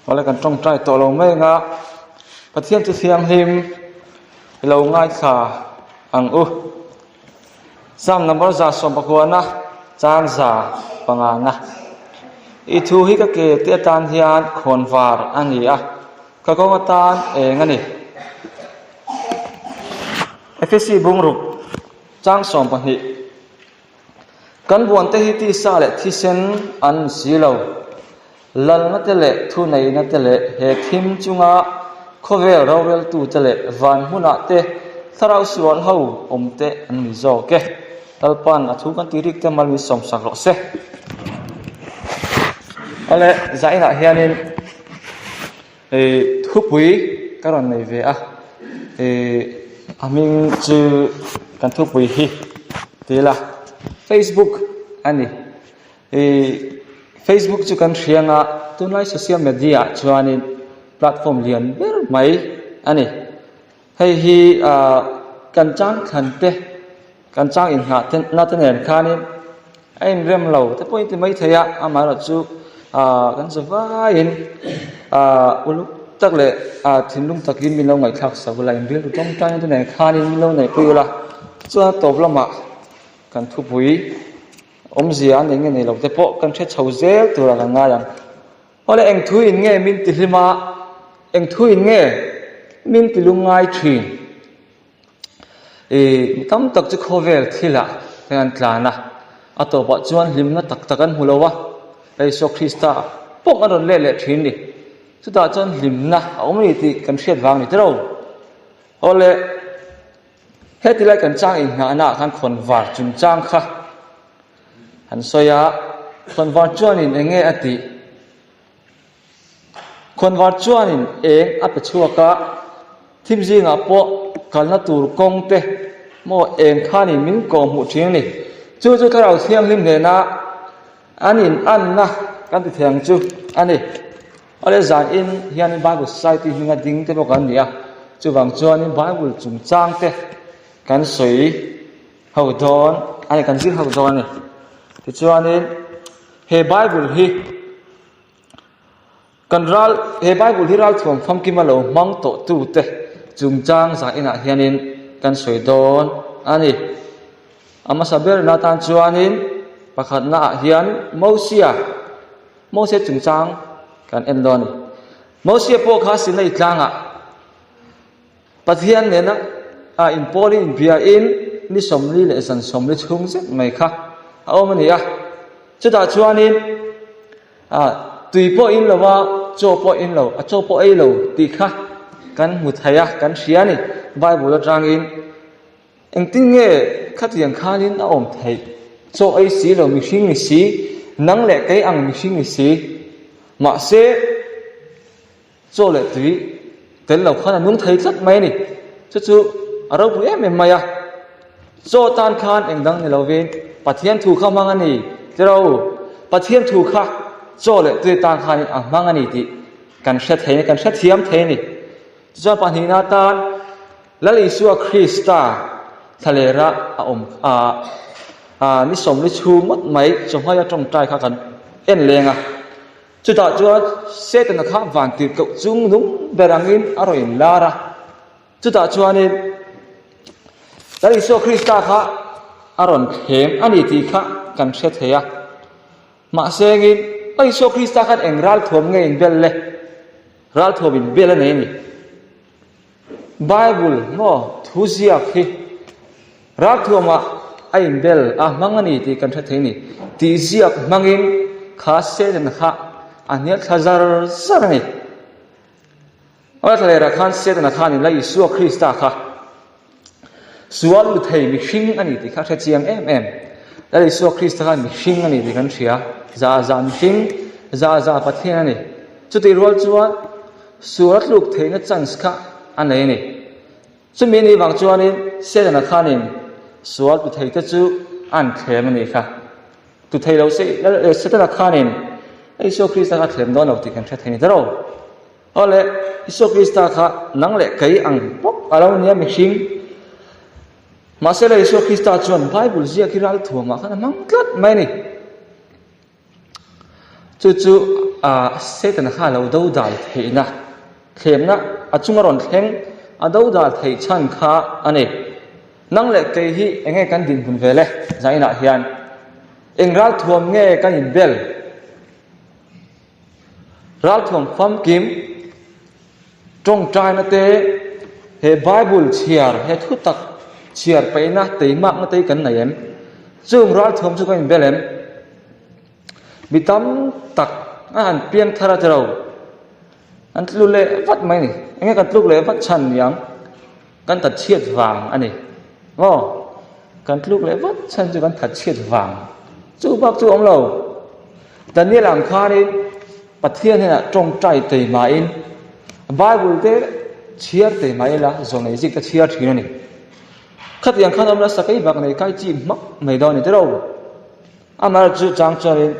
Awle kan tawngtai tawh lo mai anga Pathian chu thianghlim i lo ngaithla ang u. Psalm number 119 chang 5 na. I thu hi ka ke te atan hian khawnvar a ni a, ka kawng atan eng a ni. Efesi bungruk chang 12. Kan buante hi tisa leh thisen an ni si lo. Lalna te leh thuneihna te leh he thim chunga khawvel roreltute leh van hmunah te thlarau sual ho awm te an ni zawk e. Lalpa'n a thu kan tih rik te mal min sawmsak rawh se. Awle zainah hianin Ih thupui ka rawn nei ve a, ih a hming chu kan thupui hi ti ila facebook a ni. Ih facebook chu kan hria anga tunlai social media ah chuanin platform lian ber mai a ni. Hei hi ah kan changthlan te Kan chang inngah te na te nen khanin a inrem lo te pawhin ti mai thei a, amaherawh chu ah kan za vaiin ah uluk tak leh ah thinlung takin min lo ngaihthlak sak ula, inrilru tawngtaina te nen khanin min lo neihpui ula, chuan a tawp lamah kan thupui awmzia a nei nge nei lo te pawh kan hre chho zel turah kan ngai ang. Awle eng thu in nge min ti hlim a, eng thu in nge min ti lungngai thin? Ih mi tam tak chu khawvel thilah te an tlan a, a tawpah chuan hlimna tak tak an hmu lo a, Isua Krista pawh an rawn let leh thin ni. Chutah chuan hlimna a awm a ni tih kan hriat vang a ni tiro. Awle heti lai kan chang inngahna ah khan khawnvar chungchang kha an sawi a, khawnvar chuanin eng nge a tih? Khawnvar chuanin eng a pe chhuak a, thim zingah pawh kalna tur kawng te maw eng khanin min kawh hmuh thin a ni. Chu chu Thlarau Thianghlim hnena an in anna kan ti thei ang chu a ni. Awle zanin hianin Bible Society hminga ding te bawk an ni a, chuvang chuanin Bible chungchang te kan sawi ho dawn a ni, kan zir ho dawn a ni. Tichuanin he Bible hi. Kan ral, he Bible hi ralthuam famkima lo hmang tawh tute chungchang zah inah hianin kan sawi dawn a ni. A hmasa berna atan chuanin pakhatna ah hian Mosia, Mosia chungchang kan en dawn a ni. Mosia pawh kha Sinai tlangah Pathian nena a inpawlin inbiain ni 40 leh zan 40 chhung zet mai kha a awm a ni a. Chutah chuanin tui pawh in lo a, chaw pawh in lo, a chaw pawh ei lo tih kha kan hmu thei a, kan hria a ni. Bible atangin engtin nge khatiang khanin a awm theih? Chaw ei si lo mihring ni si, nang leh kei ang mihring ni si. Mahse. Chaw leh tui tel lo khan a nung thei tlat mai a ni. Chu chu a ropui em em mai a. Chaw tan khan eng dang ni lovin Pathian thu kha hmang a ni tiro. Pathian thu kha chaw leh tui tan khanin a hmang a ni tih kan hre thei a ni, kan hrethiam thei a ni. Tichuan pahnihna tan Lal Isua Krista thlalera a awm a, a ni 40 chhung ngawt mai chawhmai a tawngtai kha kan en leng a. Chutah chuan Setana kha vantirhkoh chung nung ber angin a rawn inlar a. Chutah chuanin Lal Isua Krista kha a rawn thlem a ni tih kha kan hre thei a. Mahse engin Lal Isua Krista khan eng ralthuam nge inbel le? Ralthuam inbel a nei a ni. Bible maw thu ziak hi ralthuamah a inbel a hmang a ni tih kan hre thei a ni. Tih ziak hmangin kha Satan kha a hnial thla zar zar a ni. A thlalera khan Satana khanin la Isua Krista kha sual lu thei mihring a ni tih kha a hre chiang em em. Lal Isua Krista khan mihring a ni tih kan hria. Za za mihring, za za Pathian a ni. Chutih rual chuan Sual a tluk theihna chance kha a nei a ni. Chumi anih vang chuanin Setana khanin sual tu theite chu a an thlem a nih kha. Tu thei lo se Setana khanin Isua Krista kha a thlem dawn lo tih kan hre thei ni tawh. Awle, Isua Krista kha nang leh kei ang bawk a lo nia mihring. Mahse le Isua Krista chuan Bible ziak hi ralthuamah khan a hmang tlat mai a ni. Chu chu. Setana kha a lo do dal theihna, thlemna a chunga rawn thleng a do dal theih chhan kha a ni. Nang leh kei hi eng nge kan dinhmun ve le zainah hian? Eng ralthuam nge kan inbel? Ralthuam famkim tawngtaina te, he Bible chhiar, he thutak chhiar paihna, teimakna te hi kan nei em? Chung ralthuam chu kan inbel em? Mi tam tak a han piang thar a tiro, an tlu leh vat mai a ni. Enge kan tluk leh vat chhan ni ang? Kan that chhiat vang a ni. Aw, kan tluk leh vat chhan chu kan that chhiat vang. Chu bak chu awm lo. Daniel ang khanin Pathian hnenah tawngtai teimahin Bible te chhiar teimah ila zawnei zik te chhiar thin a ni. Khatiang khan awm la sakei bak nei kai chi hmak mai dawn a ni tiro. Amaherawhchu chu chang chuanin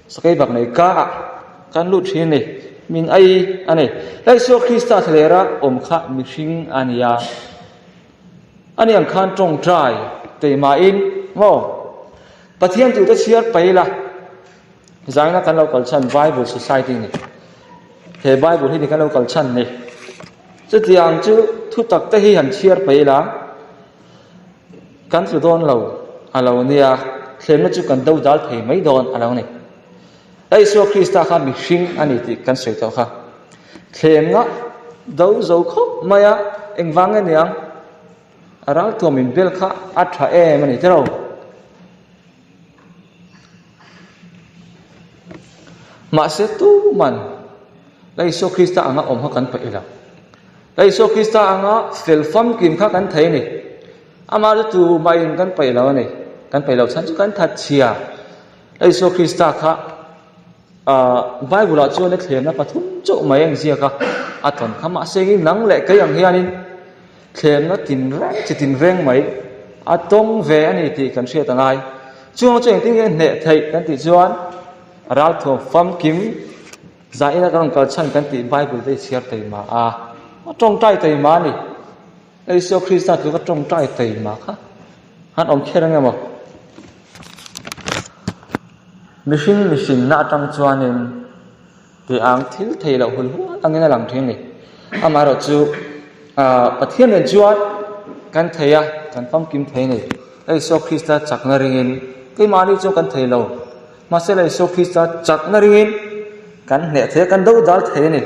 sakei bak nei ka ah kan lut thin a ni. Min ai a ni. Isua Krista thlalera awm kha mihring a ni a. Ani ang khan tawngtai teimahin maw Pathian tute chhiar paih ila zaina kan lo kal chhan Bible Society ni. He Bible hi ni kan lo kal chhan ni. Chutiang chu thutak te hi han chhiar paih ila. Kan tlu dawn lo a lo nia, thlemna chu kan do dal thei mai dawn a lo ni. A Isua Krista kha mihring a ni tih kan sawi tawh kha. Thlemna do zo khawp mai a, engvang nge niang? A raltuam inbel kha a tha em a ni tiraw? Mahse tuman La Isua Krista anga awm kha kan paih lo. La Isua Krista anga fel famkim kha kan thei a ni. Amah chu tumahin kan paih lo a ni. Kan paih lo chhan chu kan that chhia. La Isua Krista kha ahh Bible ah chuan a thlemna pathum chauh mai a inziak a, a tawn kha. Mahse nang leh kei ang hianin Thlemna tinreng chi tinreng mai a tawng ve a ni tih kan hriat a ngai. Chuang chu engtin nge hneh theih kan tih chuan ralthuam famkim zaina kan rawn kal chhan kan tih Bible te i chhiar taima a, a tawngtai taima a ni. Isua Krista tluka tawngtai taima kha an awm kher ang emaw? Mihring mihrinna atang chuanin Tih ang thil thei loh hul hual angin a lang thin a ni. Amaherawh chu ah Pathian nen chuan kan thei a, kan famkim thei a ni. Isua Krista chakna ringin keimahni chu kan thei lo. Mahse Isua Krista chakna ringin kan hneh thei a, kan do dal thei a ni.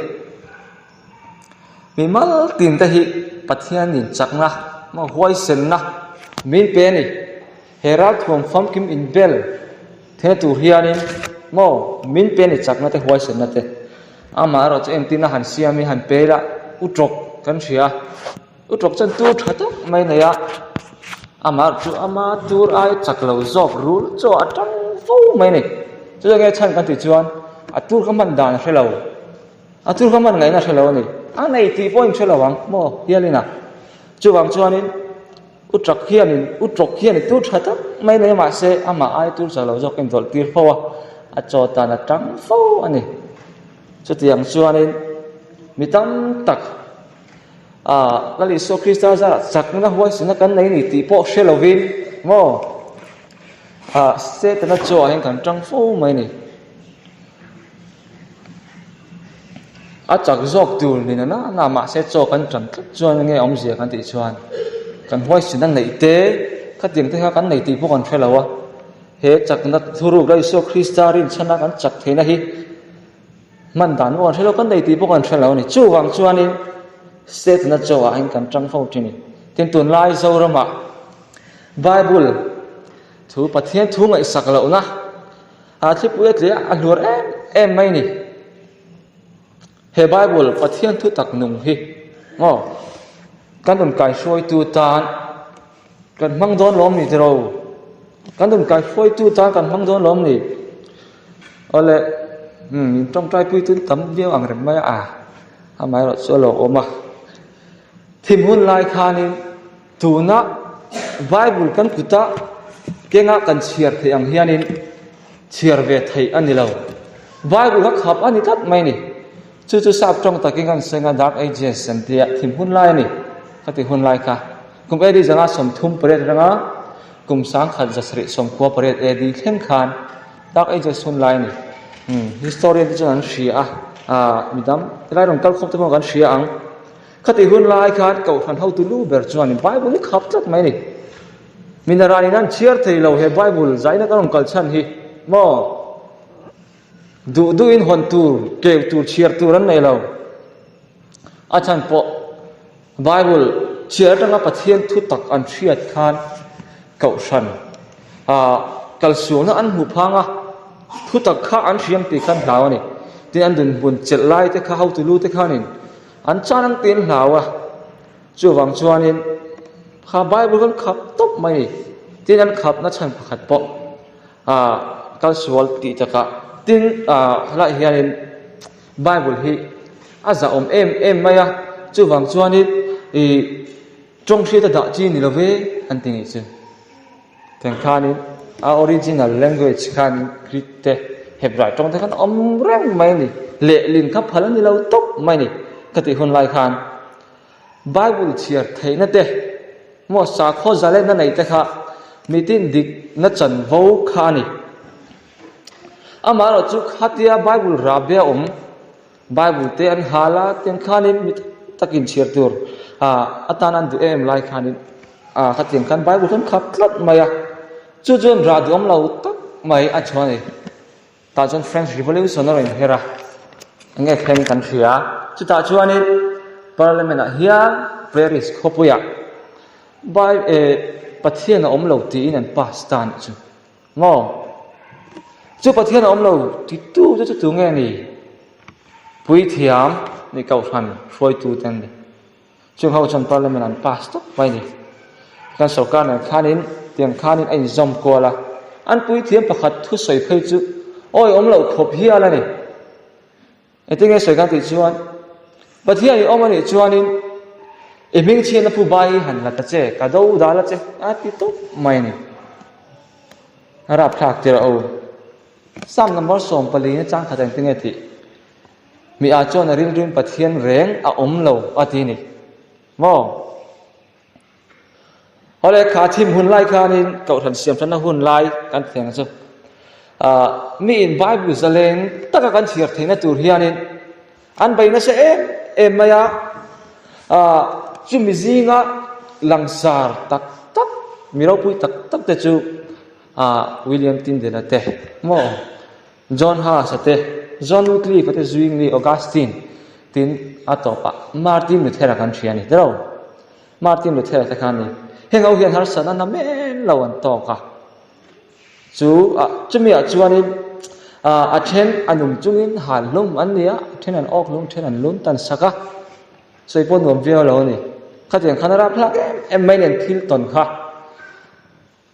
Mi mal tin te hi Pathianin chakna emaw huaisenna min pe a ni. He ralthuam famkim inbel theihna tur hianin maw min pe a ni chakna te huaisenna te. Amaherawh chu entirna han siam i han pe ila utrawk kan hria a, utrawk chuan tur tha tak mai a nei a, amaherawh chu ama tur ai chak lo zawk rul chaw a tang fo mai a ni. Chu chu nge chhan kan tih chuan a tur kha hman dan a hre lo. A chu kha hman ngaihna hre lo a ni. A nei tih pawh in hre lo ang maw hialin a. Chuvang chuanin u trak hianin u trawk hianin tur tha tak mai nei mahse amah ai tur chak lo zawk in dawlh tir fo a, a chaw tan a tang fo a ni. Chutiang chuanin mi tam tak ah Lal Isua Krista zarah chakna huaisina kan nei ni tih pawh hre lovin maw ah Setana chaw ah hian kan tang fo mai a ni. A chak zawk tur ni na na mahse chaw kan tan tlat chuan enge awmzia kan tih chuan kan huaisin a neih te khatiang te kha kan nei tih pawh kan hre lo a, he chakna thuruk la Isua Krista rinchhana kan chak theihna hi hman dan pawh kan hre lo kan nei tih pawh kan hre lo a ni. Chuvang chuanin Setana chaw ah hian kan tang fo thin a ni. Tin tunlai Zoramah Bible thu Pathian thu ngaihsak lohna A thlipui a tliah a hluar em em mai ni. He Bible Pathian thu tak nung hi maw kan rawn kaihruaitu tan kan hmang dawn lawm ni tiraw? Kan rawn kaihruaitu tan kan hmang dawn lawm ni? Awle umm min tawngtai pui chu tam viau ang reng mai a, amaherawh chu a lo awm a. Thim hun lai khanin Tuna Bible kan kuta kenga kan chhiar theih ang hianin chhiar ve theih a ni lo. Bible kha khap a ni tlat mai a ni. Chu chu sap tawng takin kan seng a, Dark Ages an tia, thim hun lai a ni. Khati hun lai kha kum AD zanga 38 atanga kum 1778 AD thleng khan Dark Ages hun lai a ni. Umm historian te chuan an hria a, ah midang helai rawn kal khawp te pawh kan hria ang. Khatih hun lai khan Kohhran hotu lu ber chuanin Bible hi khap tlat mai a ni. Minaran in an chhiar thei lo he Bible zaina kan rawn kal chhan hi maw? Duh duhin hawn tur, keu tur, chhiar tur an nei lo. A chhan pawh Bible chhiar atanga Pathian thu tak an hriat khan Kohhran ah kalsualna an hmuh phang a, thu tak kha an hriam tih khan hlau a ni. Tin, an dinhmun chelh lai te kha hotu lu te khanin an chan ang tiin hlau a. Chuvang chuanin kha Bible kan khap tawp mai a ni. Tin, an khapna chhan pakhat pawh ah kalsual tih takah tin ah helaiah hianin Bible hi a zahawm em em mai a, chuvang chuanin ih tawng hriata dah chi ni lo ve an ti ngei chu. Tiang khanin a original language khanin Greek te Hebrai tawng te khan a awm reng mai a ni, lehlin kha phal a ni lo tawp mai a ni ka tih hun lai khan Bible chhiar theihna te maw sakhaw zalenna nei te kha mitin dikna chanvo kha a ni. Amaherawh chu khatia Bible rahbia awm, Bible te an hal a, tiang khanin mi tam takin chhiar tur ah atan an duh em lai khanin ah khatiang khan Bible khan khap tlat mai a, chu chuan rah duhawm lo tak mai a chhuah a ni. Tah chuan French Revolution a rawn inher a, eng nge thleng kan hria. Chutah chuanin Parliament ah hian Paris khawpuiah Bai eh Pathian a awm lo tiin an pass ta a nih chu. Maw? Chu Pathian a awm lo titu te chu tu nge ni? Puithiam nih kohhran hruaitu te an ni. Chung ho chuan parliament an pass tawp mai ni. Kan sorkar nen khanin tiang khanin a inzawm kual a, an puithiam pakhat thusawi phei chu awi awm loh khawp hial a ni. Engtin nge sawi kan tih chuan, Pathian i awm a nih chuanin i hmingchhiatna pu bai hi han la ta che, ka do dal a che a ti tawp mai a ni. A rapthlak tir a o. Psalm number 14 na chang khat engtin nge tih? Mi ah chuan a rilruin Pathian reng a awm lo a ti a ni. Maw? Awle kha thim hun lai khanin Kohhran siamthatna hun lai kan thleng chu ah mi in Bible zaleng taka kan chhiar theihna tur hianin an bei nasa em em mai a, ah chumi zinga langsar tak tak mi ropui tak tak te chu ah William Tyndale-a te maw John Huss-a te, John Wycliffe-a te, Zwingli, Augustine tin a tawpah Martin Luther-a kan hria a ni tiro. Martin Luther-a te khan ni heng ho hian harsatna na men lo an tawk a. Chu ah chumi ah chuanin ah a then a nung chungin hal hlum an ni a, a then an awk hlum, a then an lun tan sak a. Sawi pawh nuam viau lo a ni. Khatiang khan a rapthlak em em mai nen thil tawn kha.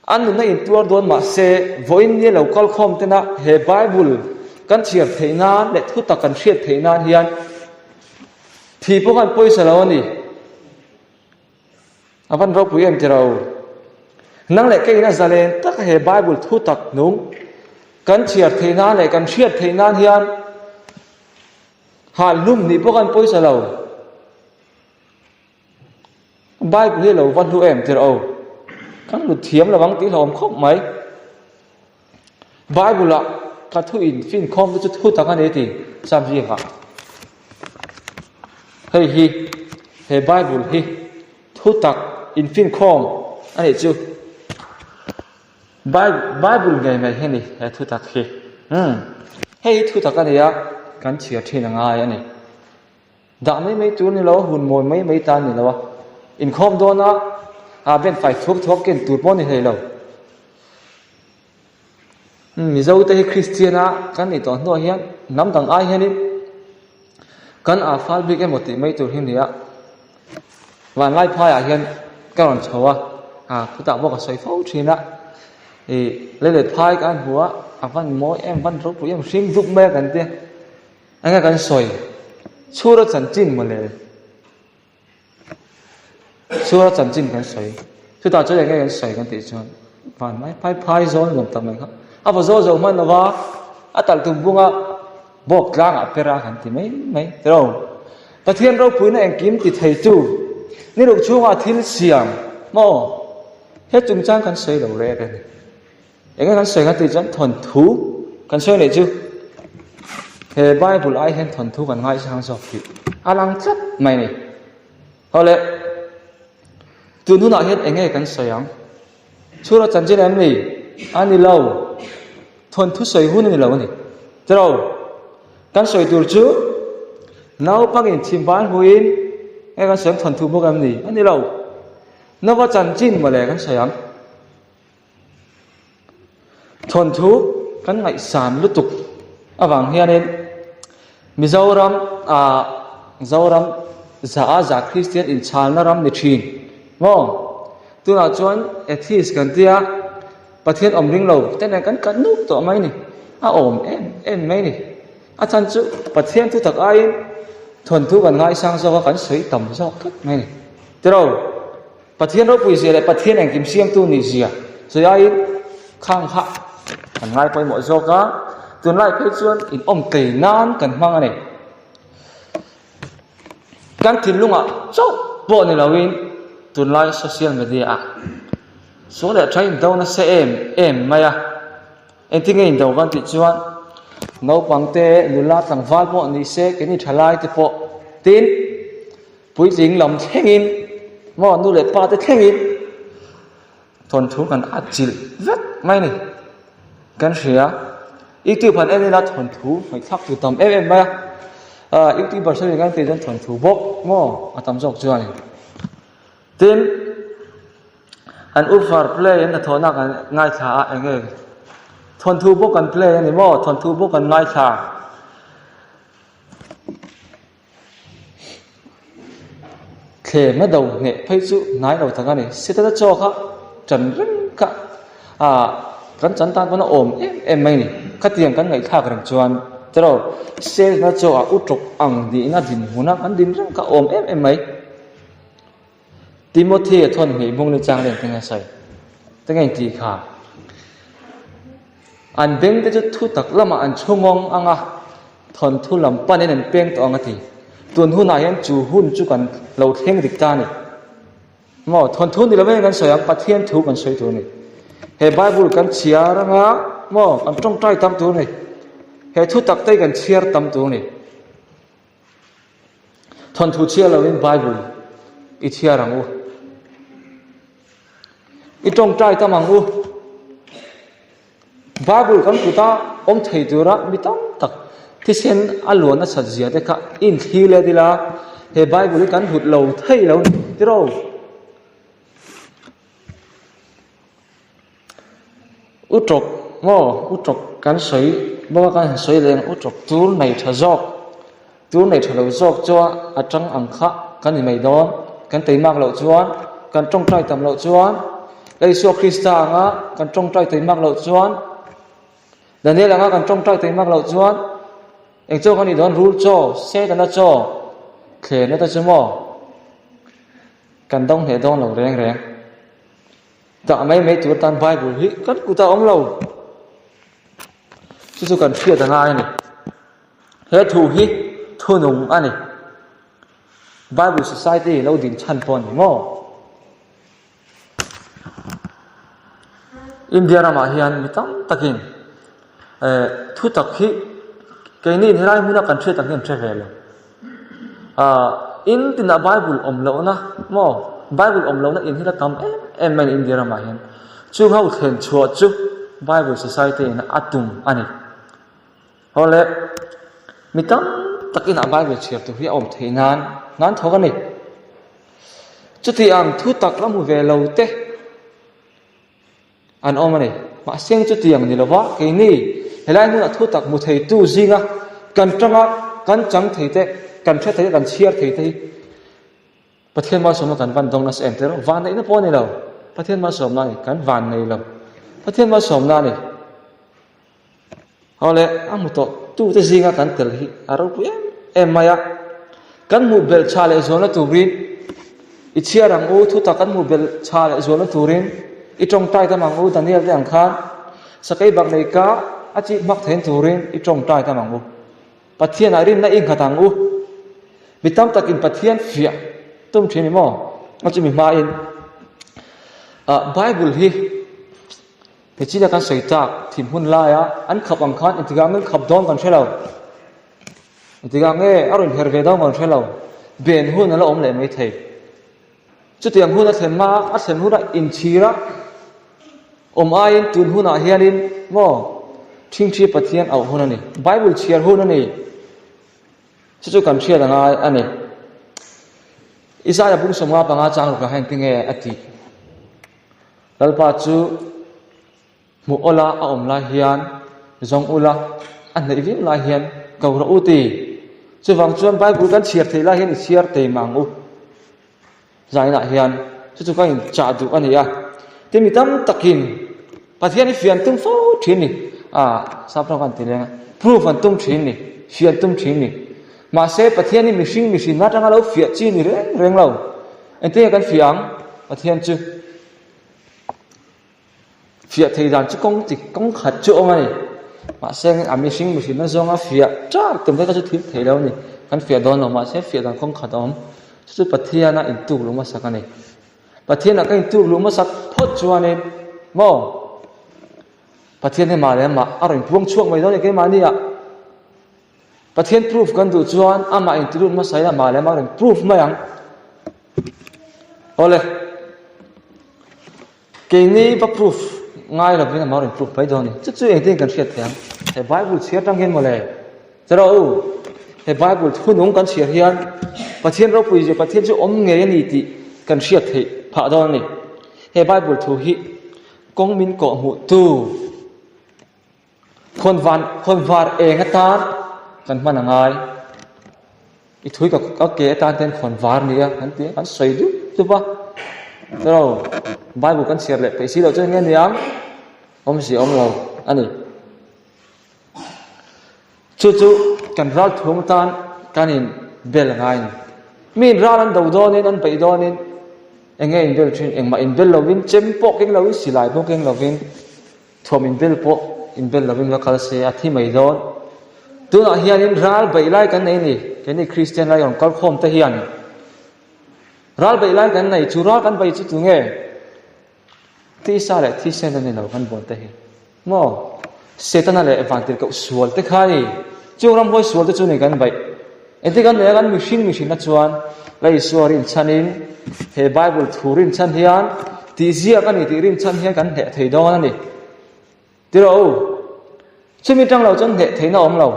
An nunna intuar dawn mah se, vawiin nia lo kal khawm tena he Bible kan chhiar theih nan leh thutak kan hriat theih nan hian thi pawh khan pawisa lo a ni. A van ropui em tiro. Nang leh keiin a zalen taka he Bible thutak nung kan chhiar theih nan leh kan hriat theih nan hian hal hlum nih pawh khan pawisa lo. Bible hi lo va hlu em tirh aw. Kan hlut thiam lo ang tih hlauhawm khawp mai. Bible ah ka thu in fin khawm te chu thu tak a ni ti Sam ziakah. Hei hi he Bible hi thu tak in fin khawm a nih chu. Bible ngei mai hi a ni he thu tak hi. Umm hei hi thu tak a ni a kan chhiar thin a ngai a ni. Dah mai mai tur ni lo, hun mawi mai mai tan ni lo a, inkhawm dawna a ben fai thuak thuak ken tur pawh ni hlei lo. Mizo te hi Kristian a kan nih tawh hnuah hian hnam dang ai hianin kan a fal bik emaw tih mai tur hi a ni a. Vanlai phaiah hian ka rawn chho a, a khutah pawh ka sawi fo thin a, ih leilet phai ka hmu a, a van mawi em van ropui em hring dup mai a kan tia. Enge kan sawi? Chhura chanchin mawle. Chhura chanchin kan sawi. Chutah chuan enge kan sawi kan tih chuan van mai phai phai zawl nuam tak mai kha. A va zawl zo hman lova a talh tum bunga bawk tlangah per a kan ti mai mai tiro. Pathian ropuina engkim ti thei tu ni ruk chhungah thil siam maw he chungchang kan sawi lo rek a ni. Enge kan sawi kan tih chuan thawnthu kan sawi leh chu. He Bible ai hian thawnthu kan ngaihsang zawk tih a lang tlat mai a ni. Hawle, tun hunah hian eng nge kan sawi ang? Chhura chanchin em ni? A ni lo. Thawnthu sawi hun a ni lo a ni. Tiro, kan sawi tur chu naupangin chhimban hmuin nge kan sawi ang thawnthu bawk em ni? A ni lo. Nova chanchin mawle kan sawi ang. Thawnthu kan ngaihsan lutuk avang hianin Mizoram ah Zoram za a za Kristian inchalna ram ni thin maw? Tunah chuan atheist kan tia Pathian awm ring lo te nen kan kat nuk tawh mai ni, a awm em em mai ni. A chhan chu Pathian thu tak aiin thawnthu kan ngaisang zawk a kan sawi tam zawk tlat mai ni. Tiraw? Pathian ropui zia leh Pathian engkim siamtu nih zia sawi aiin khang kha kan ngai pawimawh zawk a, tunlai phei chuan inawm tei nan kan hmang a ni. Kan thinlungah chauh pawh ni loin tunlai social media ah sual leh tha indo nasa em em mai a, engtin nge indo kan tih chuan naupang te nula tlangval pawh ni se keini thalai te pawh tin Puitling lam thlengin maw nu leh pa te thlengin thawnthu kan atchilh vek mai a ni. Kan hria youtube han en ila thawnthu ngaihthlak tur tam em em mai a, ah youtuber sawi kan tih chuan thawnthu bawk maw a tam zawk chuan in. Tin an ufar play an hnathawhna kan ngaithla a eng nge thawnthu bawk an play a ni maw thawnthu bawk an ngaithla. Thlem a do hneh phei chu hnai lo tak a ni. Setana chaw kha ṭan reng kha ah kan chan tan pawn a awm em em mai a ni. Khatiang kan ngaihthlak reng chuan tiraw Setana chaw ah u ṭawk ang nihna dinhmuna kan din reng kha a awm em em mai. Timothy a thawn hnih bung ni chang leng te nge sawi te nge tih kha an beng te chu thu tak lamah an chhu ngawng ang a thawn thu lam panin an peng tawh ang a ti tun hunah hian chu hun chu kan lo thleng dik ta a ni maw thawn thu ni lovin kan sawi ang Pathian thu kan sawi tur a ni he Bible kan chhiar anga maw kan tawngtai tam tur a ni he thu tak te hi kan chhiar tam tur a ni. Thawnthu chhiar loin Bible i chhiar ang u. I tawngtai tam ang u. Bible kan kuta awm thei tura mi tam tak thisen a luan nasat zia te kha inthlir let ila he Bible hi kan hlut lo thei lo ni tiraw. U tawk maw u tawk kan sawi bawk a kan han sawi leh ang u tawk tur nei tha zawk tur nei tha lo zawk chuan a tang ang kha kan ni mai dawn kan teimak loh chuan kan tawngtai tam loh chuan Lal Isua Krista anga kan tawngtai teimak loh chuan Daniel anga kan tawngtai teimak loh chuan eng chaw kan nih dawn rul chaw Setana chaw thlenna te chu maw kan dawng hneh dawn lo reng reng. Dah mai mai tur atan Bible hi kan kutah a awm lo. Chu chu kan hriat a ngai a ni. He thu hi thunung a ni. Bible Society lo din chhan pawh a ni maw? India ramah hian mi tam takin eh thu tak hi keini helai hmuna kan hriat ang hi an hre ve lo. Ahh in tinah Bible awm lohna maw Bible awm lohna in hi la tam em em mai a ni India ramah hian. Chung ho thlen chhuah chu Bible Society in a tum a ni. Haw le mi tam tak inah Bible chhiar tur hi a awm theih nan nan thawk a ni. Chuti ang thu tak la hmu ve lo te. An awm a ni. Mahse chutiang ni lova keini helai hmunah thu tak hmu theitu zinga kan tanga kan chang thei te, kan hre thei te, kan chhiar thei te hi Pathian malsawmna kan van dawng nasa em tih erawh vanneihna pawh a ni lo. Pathian malsawmna a ni. Kan vannei lo. Pathian malsawmna a ni. Aw le, a hmu tawh tute zinga kan tel hi a ropui em em mai a. Kan hmuh belh tha leh zualna turin i chhiar ang u, thutak kan hmuh belh tha leh zualna turin i tawngtai tam ang u, Daniel te ang khan sakei bak nei ka a chik hmak thein turin i tawngtai tam ang u. Pathianah rinna i nghat ang u. Mi tam takin Pathian fiah tum thin i maw? A chumi hmain Bible hi Hechina kan sawi tak thim hun laia an khap ang khan engtikah min khap dawn kan hre lo. Engtikah nge a rawn her ve dawn kan hre lo. Ben hun a la awm leh mai thei. Chutiang hun a thlen hma a thlen huna inchhira awm aiin tun hunah hianin maw Ṭhingṭhi Pathian auh hun a ni. Bible chhiar hun a ni. Chu chu kan hriat a ngai a ni. Isaiah bung 55 chang ruk ah hian tinge a tih? Lalpa chu Hmuh awla a awm lai hian zawng ula, a hnaih viau lai hian ko rawh u ti. Chuvang chuan Bible kan chhiar theih lai hian i chhiar thei mah ang u. Zainah hian chu chu ka inchah duh a ni a. Tin mi tam takin Pathian hi fian tum fo thin ni. Ah, sap rawng kan ti leng a, proof an tum thin ni, fian tum thin ni. Mahse Pathian hi mihring mihrinna atanga lo fiah chi ni reng reng lo. Engtin nge kan fiah ang? Pathian chu. Fiah thei dan chu kawng chi kawng khat chu awm a ni. Mahse a mihring mihrinna zawnga fiah ṭak tum te kha chu thil theih lo a ni. Kan fiah dawn lo mahse fiah dan kawng khat a awm. Chu chu Pathiana intuk luh hmasak a ni. Pathianah ka intuk luh hmasak phawt chuanin maw Pathian hi mah leh mah a rawn puang chhuak mai dawn a ni keimahni ah. Pathian proof kan duh chuan amah inti lut hmasa in amah leh amah a rawn proof mai ang. Awle. Keini va proof ngai lovin amah rawn proof mai dawn a ni. Chu chu engtin kan hriat thei ang? He Bible chhiar tang hian mawle. Che rawh u, he Bible thunung kan chhiar hian Pathian ropui zia Pathian chu awm ngei a ni tih kan hriat theih phah dawn a ni. He Bible thu hi kawng min kawh hmuh tu Khawnvan khawnvar eng atan kan hman a ngai. I thui ka ka ke atan ten khawnvar nia kan ti a, kan sawi dup dup a. Chulo Bible kan chhiar leh peih si loh chuan enge niang awmzia awm lo a ni. Chu chu kan ral thuam atan kan in bel a ngai a ni. Mi in ral an do dawnin an beih dawnin enge in bel thin engmah in bel lovin chem pawh keng lovin silai pawh keng lovin Thuam inbel pawh inbel lovin va kal se a thi mai dawn. Tunah hianin ral beih lai kan nei a ni. Keini Kristian lai rawn kal khawm te hian ral beih lai kan nei. Chu ral kan beih chu tunge? Tisa leh thisen a ni lo kan buan te hi. Maw? Setana leh vantirhkoh sual te kha a ni. Chung ramhuai sual te chu ni kan beih. Engtin kan nei a kan mihring mihrinna chuan La Isua rinchhanin he Bible thu rinchhan hian tih ziak a ni tih rinchhan hian kan hneh thei dawn a ni. Ti rawh u, chumi tang lo chuan hneh theihna awm lo.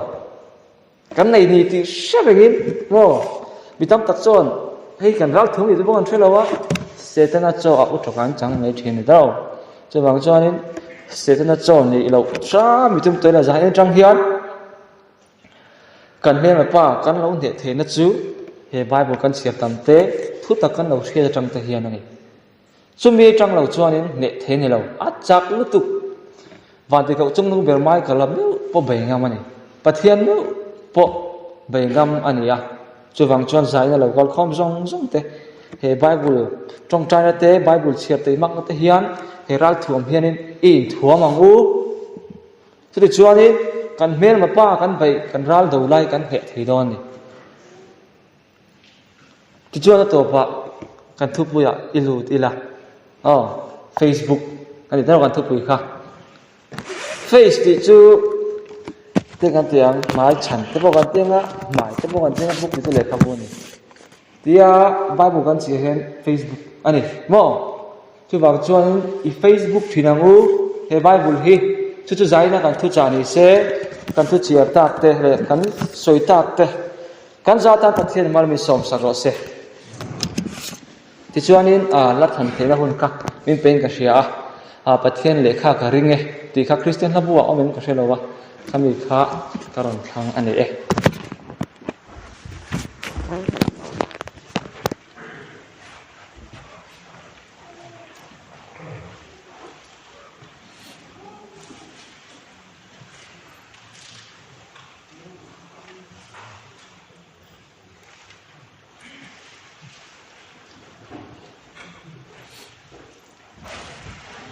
Kan nei ni tih hre rengin maw mi tam tak chuan hei kan ral thum ni te pawh kan hre lo a, Setana chaw a u tawk an chang mai thin ni tawh. Chuvang chuanin Setana chaw nih loh hram mi tum tawih la zah en tang hian Kan hmelma pa kan lo hneh theihna chu he Bible kan chhiar tam te, thu tak kan lo hriat atang te hian a ni. Chumi atang lo chuanin hneh thei ni lo, a chak lutuk. Vantirhkoh chungnung ber Michael-a meuh pawh bei ngam a ni. Pathian meuh pawh bei ngam a ni a. Chuvang chuan zaina lo kal khawm zawng zawng te, he Bible tawngtaina te, Bible chhiar teimakna te hian he ralthuam hianin i inthuam ang u. Chutichuanin kan hmelma pa kan beih kan ral do lai kan hneh thei dawn a ni. Tichuan a tawpah kan thupuiah i lut ila aw Facebook a ni tawh kan thupui kha. Face tih chu te kan ti ang hmai chhan te pawh kan ti ang a hmai te pawh kan ti ang a book tih chu lehkhabu a ni. Tia Bible kan chhiah hian Facebook a ni maw? Chuvang chuanin i Facebook thin ang u, he Bible hi chu chu zaina kan thuchah ni se, kan thu chiar tak te leh kan sawi tak te kan za tan Pathian mal min sawmsak rawh se. Tichuanin la than theihna hun kha min pein ka hria a, Pathian lehkha ka ring e tih kha Kristian hla buah awm em ka hre lo a, khami kha ka rawn thlang a ni e.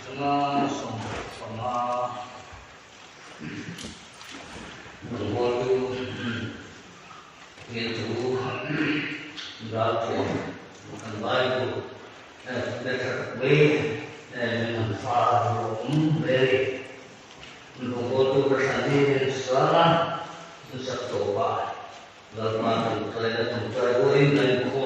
Chunga 15 Rawngbawltu nge chu ralthuam kan Bible be tha tak mai min han far awm hle a ni. Rawngbawltu ka thlan hi min sar a, min sak tawp a. Lalpa tawngtaina tawngtai rualin kan inkhawm.